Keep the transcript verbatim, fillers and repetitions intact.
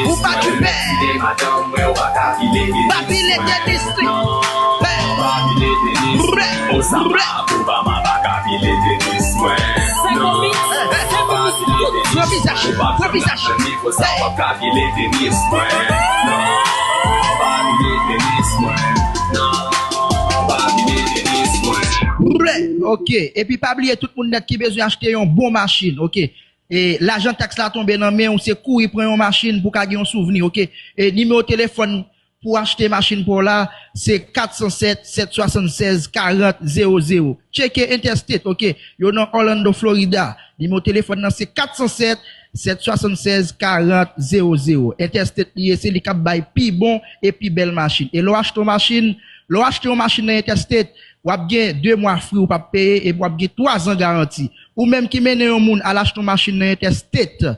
Ou pa ki pè. Pa pile tenis li. Brè, brè. Pran vizaj, pran vizaj. Brè, ok. Epi pa bliye tout moun nèt ki bezwen achte yon bon machin, ok. E lajan taks la tonbe nan men w, se kouri pran yon machin pou w ka gen yon souvni, ok. E nimewo telefòn pou achte machin pa w la, se kat san sèt, sèt swasann sèz, karant, zewo zewo. Tcheke Interstate, ok. Yo nan Orlando, Florida. Nimewo telefòn nan se kat san sèt, sèt swasann sèz, karant, zewo zewo. Interstate li ye, se li k ap bay pi bon e pi bèl machin. E lè w achte yon machin, lè w achte yon machin nan Interstate, w ap gen de mwa fri ou p ap peye, epi w ap gen twa zan garanti. Ou menm ki mennen yon moun al achte yon machin nan Interstate,